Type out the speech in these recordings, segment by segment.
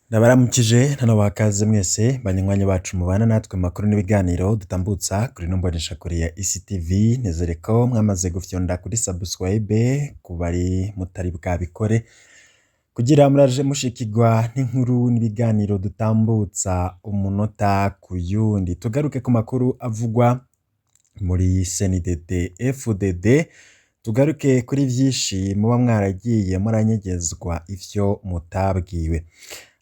Ndabaramukije ntanabaha mwese banywanyi bacu mubana natwe mu makuru n'ibiganiro dutambutsa kuri ino mboneshakure ya ECTV, nizere ko mwamaze gufyonda kuri subscribe ku bari mutari bwabikore kugira muraje mushikirwa n'inkuru n'ibiganiro dutambutsa umunota ku yundi. Tugaruke ku makuru avugwa muri CNDD FDD, tugaruke kuri vyinshi muba mwaragiye muranyegezwa ivyo mutabwiwe.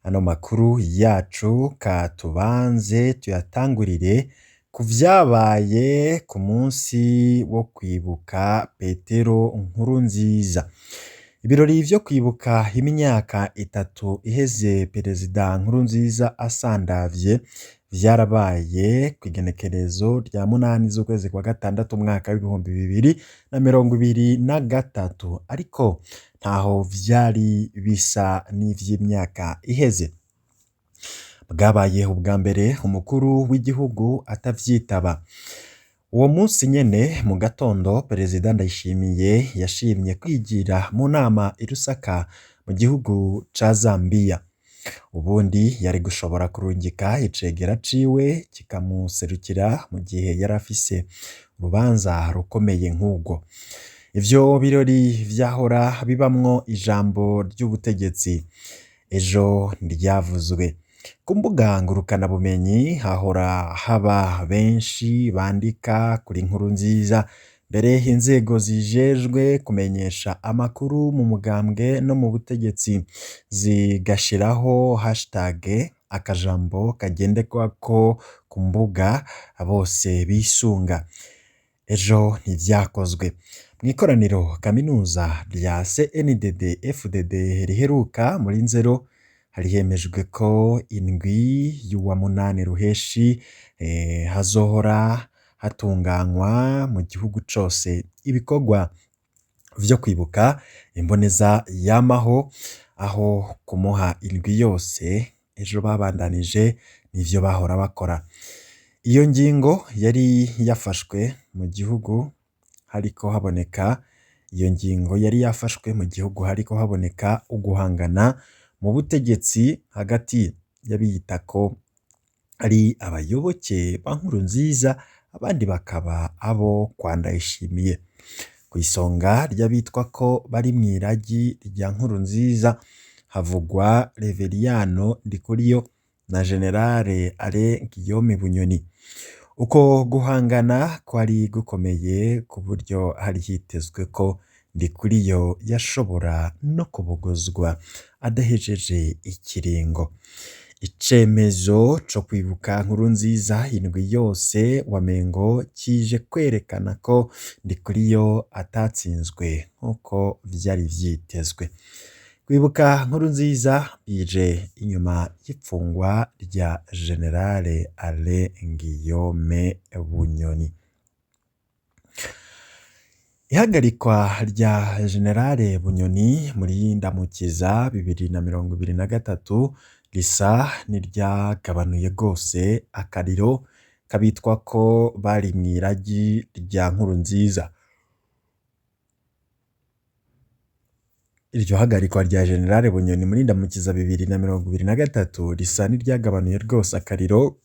Ano makuru yacu ka tubanze tuyatangurire ku vyabaye ku munsi wo kwibuka Petero Nkurunziza. Ibirori vyo kwibuka imyaka itatu iheze Perezida Nkurunziza asandavye vyarabaye kw'igenekerezo rya 8 z'ukwezi kwa gatandatu umwaka w'2023, ariko ntaho vyari bisa n'ivy'imyaka iheze. Bwabaye ubwa mbere umukuru w'igihugu atavyitaba. Uwo munsi nyene mu gatondo Perezida Ndayishimiye yashimye kwigira mu nama i Lusaka mu gihugu ca Zambiya. Ubundi yari gushobora kurungika icegera ciwe kikamuserukira mu gihe yari afise urubanza rukomeye nk'urwo. Ivyo birori vyahora bibamwo ijambo ry'ubutegetsi, ejo ntiryavuzwe. Ku mbuga ngurukanabumenyi hahora haba benshi bandika kuri Nkurunziza, mbere inzego zijejwe kumenyesha amakuru mu mugambwe no mu butegetsi zigashiraho hashtag akajambo kagenderwako ku mbuga bose bisunga. Ejo ntivyakozwe. Mw'ikoraniro kaminuza rya CNDD FDD riheruka muri Nzero, hari hemejwe ko indwi y'uwa munani ruheshi hazohora hatunganywa mu gihugu cose ibikorwa vyo kwibuka imboneza yamaho, aho kumuha indwi yose ejo babandanije n'ivyo bahora bakora. Iyo ngingo yari yafashwe mu gihugu hariko haboneka iyo ngingo yari yafashwe mu gihugu hariko haboneka uguhangana mu butegetsi hagati y'abiyita ko ari abayoboke ba Nkurunziza abandi bakaba abo kwa Ndayishimiye. Kw'isonga ry'abitwa ko bari mw'iragi rya Nkurunziza havugwa Reveriyano Ndikuriyo na Generale Alain Guillaume Bunyoni. Uko guhangana kwari gukomeye ku buryo hari hitezwe ko Ndikuriyo yashobora no kubogozwa adahejeje ikiringo. Icemezo co kwibuka Nkurunziza indwi yose wamengo kije kwerekana ko Ndikuriyo atatsinzwe nk'uko vyari vyitezwe. Kwibuka Nkurunziza bije inyuma y'ipfungwa rya Generale Alain Guillaume Bunyoni. Ihagarikwa rya Generale Bunyoni muri Ndamukiza 2023 risa n'iryagabanuye rwose akariro k'abitwa ko bari mw'iragi rya Nkurunziza. Iryo hagarikwa rya Generale Bunyoni muri Ndamukiza 2023 risa n'iryagabanuye rwose akariro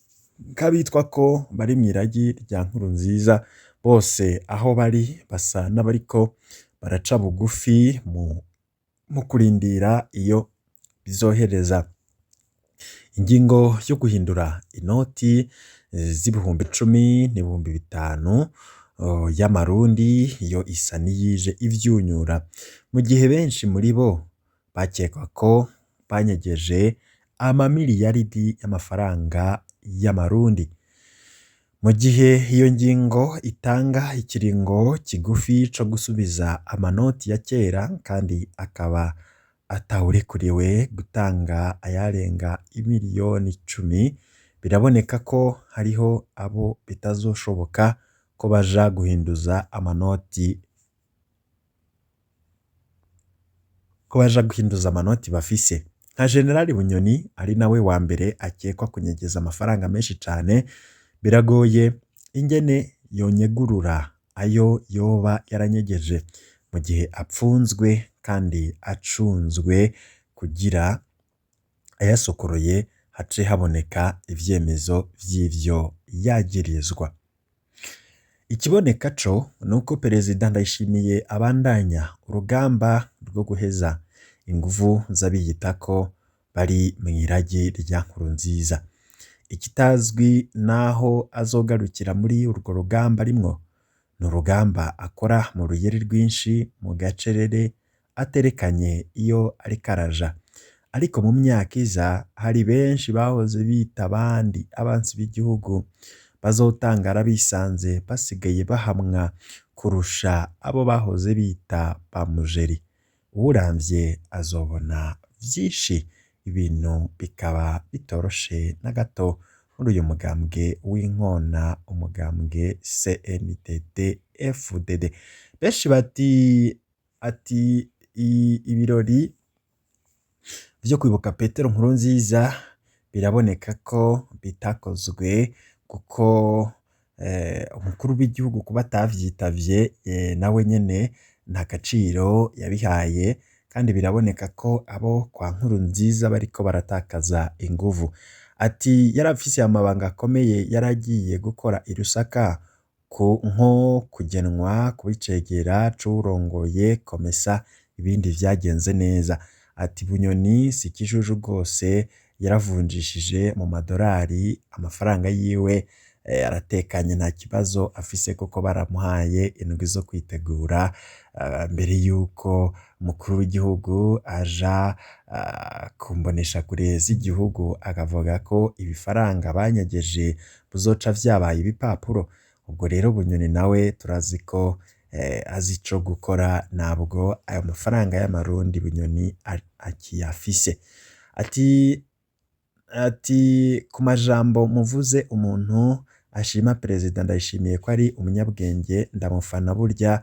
k'abitwa ko bari mw'iragi rya Nkurunziza, bose aho bari basa n'abariko baraca bugufi mu kurindira iyo bizohereza. Ingingo yo guhindura inoti z'ibihumbi 10 n'ibihumbi 5 y'amarundi yo isa n'iyije ivyunyura, mu gihe benshi muri bo bakekwa ko banyegeje amamiliyaridi y'amafaranga y'amarundi. Mu gihe iyo ngingo itanga ikiringo kigufi co gusubiza amanoti ya kera kandi akaba atawurekuriwe gutanga ayarenga imiliyoni 10, biraboneka ko hariho abo bitazoshoboka ko baja guhinduza amanoti ko baja guhinduza amanoti bafise. Nka Generali Bunyoni ari nawe wa mbere akekwa kunyegeza amafaranga menshi cane, biragoye ingene yonyegurura ayo yoba yaranyegeje mu gihe apfunzwe kandi acunzwe kugira Ayasokoroye hace haboneka ivyemezo vy'ivyo yagirizwa. Ikiboneka co nuko Perezida Ndayishimiye abandanya urugamba rwo guheza inguvu z'abiyitako bari mw'iragi rya Nkurunziza. Ikitazwi naho azogarukira muri urwo rugamba arimwo, ni urugamba akora mu ruyeri rwinshi mu gacerere aterekanye iyo ariko araja. Ariko mu myaka iza hari benshi bahoze bita abandi abansi b'igihugu bazotangara bisanze basigaye bahamwa kurusha abo bahoze bita ba mujeri. Uwuramvye azobona vyinshi, ibintu bikaba bitoroshe na gato muri uyu mugambwe w'inkona, umugambwe CNDD FDD. Benshi bati ati ibirori vyo kwibuka Petero Nkurunziza biraboneka ko bitakozwe kuko umukuru w'igihugu kuba atavyitavye nawe nyene nta gaciro yabihaye, kandi biraboneka ko abo kwa Nkurunziza bariko baratakaza inguvu. Ati yarafise amabanga akomeye yaragiye gukora i Lusaka nko kugenwa kubicegera c'uwurongoye Komesa, ibindi vyagenze neza. Ati Bunyoni si ikijuju rwose, yaravunjishije mu madorari amafaranga yiwe, aratekanye nta kibazo afise kuko baramuhaye indwi zo kwitegura mbere yuko umukuru w'igihugu aja ku mboneshakure z'igihugu akavuga ko ibifaranga banyegeje bizoca vyabaye ibipapuro. Ubwo rero Bunyoni nawe turazi ko azi ico gukora, ntabwo ayo mafaranga y'amarundi Bunyoni akiyafise. Ati ku majambo muvuze umuntu ashima Perezida Ndayishimiye ko ari umunyabwenge, ndamufana burya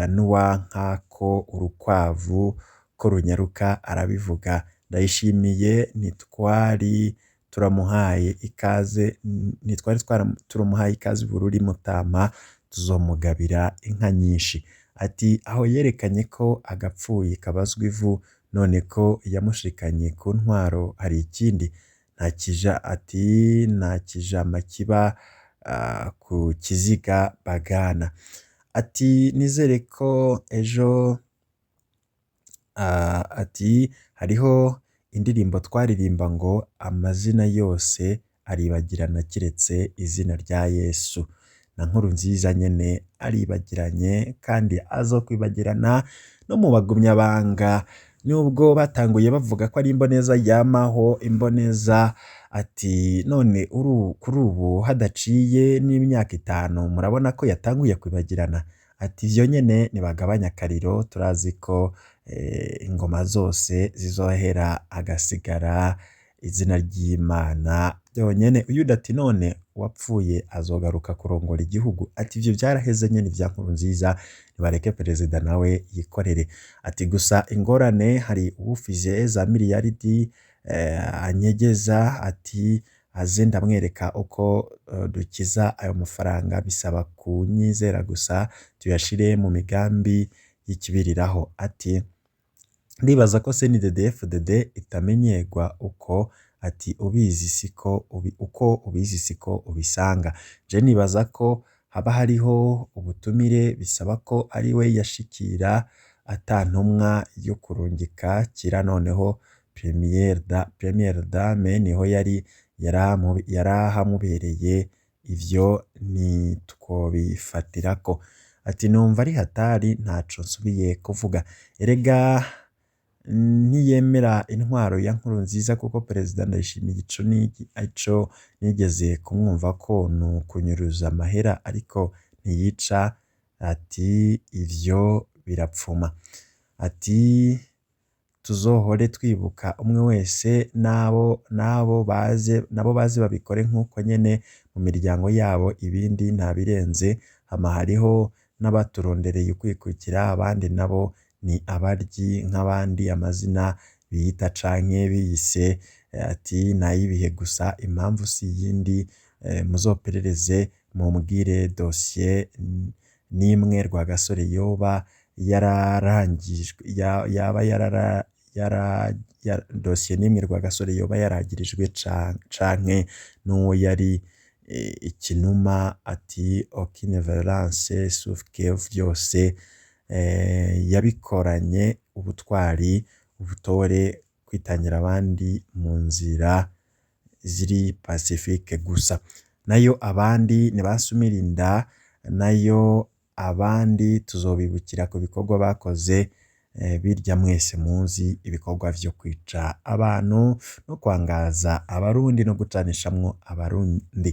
n'uwanka ko urukwavu ko runyaruka arabivuga. Ndayishimiye ntitwari turamuhaye ikaze, ntitwari turamuhaye ikaze i Bururi Mutama, tuzomugabira inka nyinshi. Ati aho yerekanye ko agapfuye kabazwa ivu, none ko yamushikanye ku ntwaro hari ikindi? Ati nta kijama kiba ku kiziga bagana. Ati nizere ko ejo, ati hariho indirimbo twaririmba ngo amazina yose aribagirana kiretse izina rya Yesu. Na Nkurunziza nyene aribagiranye kandi azokwibagirana no mu bagumyabanga, nubwo batanguye bavuga ko ari imboneza yamaho imboneza. Ati none kuri ubu hadaciye n'imyaka 5 murabona ko yatanguye kwibagirana. Ati ivyo nyene nibagabanya akariro, turazi ko ingoma zose zizohera hagasigara izina ry'Imana ryonyene. Uyundi ati none uwapfuye azogaruka kurongora igihugu? Ati ivyo vyaraheze nyene ivya Nkurunziza, nibareke perezida nawe yikorere. Ati gusa ingorane hari uwufise za miliyaridi anyegeza, ati aze ndamwereka uko dukiza ayo mafaranga, bisaba kunyizera gusa tuyashire mu migambi y'ikibiriraho. Ati ndibaza ko CNDD-FDD itamenyerwa uko, ati ubizi siko uko ubizi siko ubisanga. Je nibaza ko haba hariho ubutumire, bisaba ko ari we yashikira ata ntumwa yo kurungika kira. Noneho première dame niho yari yarahamubereye, ivyo ntitwobifatirako. Ati numva ari hatari, ntaco nsubiye kuvuga. Erega ntiyemera intwaro ya Nkurunziza kuko Perezida Ndayishimiye ico nigeze kumwumva ko ni ukunyuruza amahera ariko ntiyica. Ati ivyo birapfuma. Ati tuzohore twibuka umwe wese n'abo baze babikore nk'uko nyene mu miryango yabo, ibindi ntabirenze. Hama hariho n'abaturondereye ukwikukira, abandi nabo ni abaryi nk'abandi, amazina biyita canke biyise. Ati nayibihe gusa, impamvu si iyindi, muzoperereze mumbwire dosiye n'imwe Rwagasore yoba yararangijwe, yaba yara dosiye n'imwe Rwagasore yoba yaragirijwe canke n'uwo yari ikinuma ati aucune violence sauf que vyose yabikoranye ubutwari, ubutore, kwitangira abandi mu nzira ziri pacifique gusa. Nayo abandi ntibasumira inda, nayo abandi tuzobibukira ku bikorwa bakoze, birya mwese muzi ibikorwa vyo kwica abantu no kwangaza Abarundi no gucanishamwo Abarundi.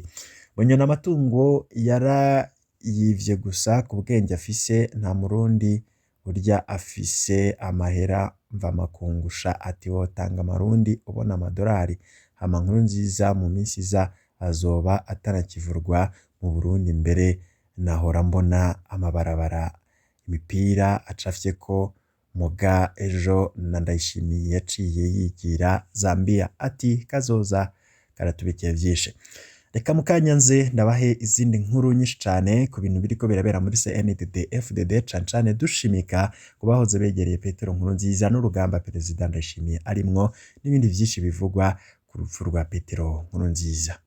Bunyoni amatungo yarayivye gusa ku bwenge afise, nta Murundi urya afise amahera mvamakungusha ati wotanga amarundi ubona amadorari. Hama Nkurunziza mu minsi iza azoba atanakivurwa mu Burundi, mbere nahora mbona amabarabara imipira acafyeko muga ejo na Ndayishimiye yaciye yigira Zambia ati kazoza karatubikiye vyinshi. Reka mukanya nze ndabahe izindi nkuru nyinshi cane ku bintu biriko birabera muri CNDD FDD, cane cane dushimika ku bahoze begereye Petero Nkurunziza n'urugamba Perezida Ndayishimiye arimwo, n'ibindi vyinshi bivugwa ku rupfu rwa Petero Nkurunziza.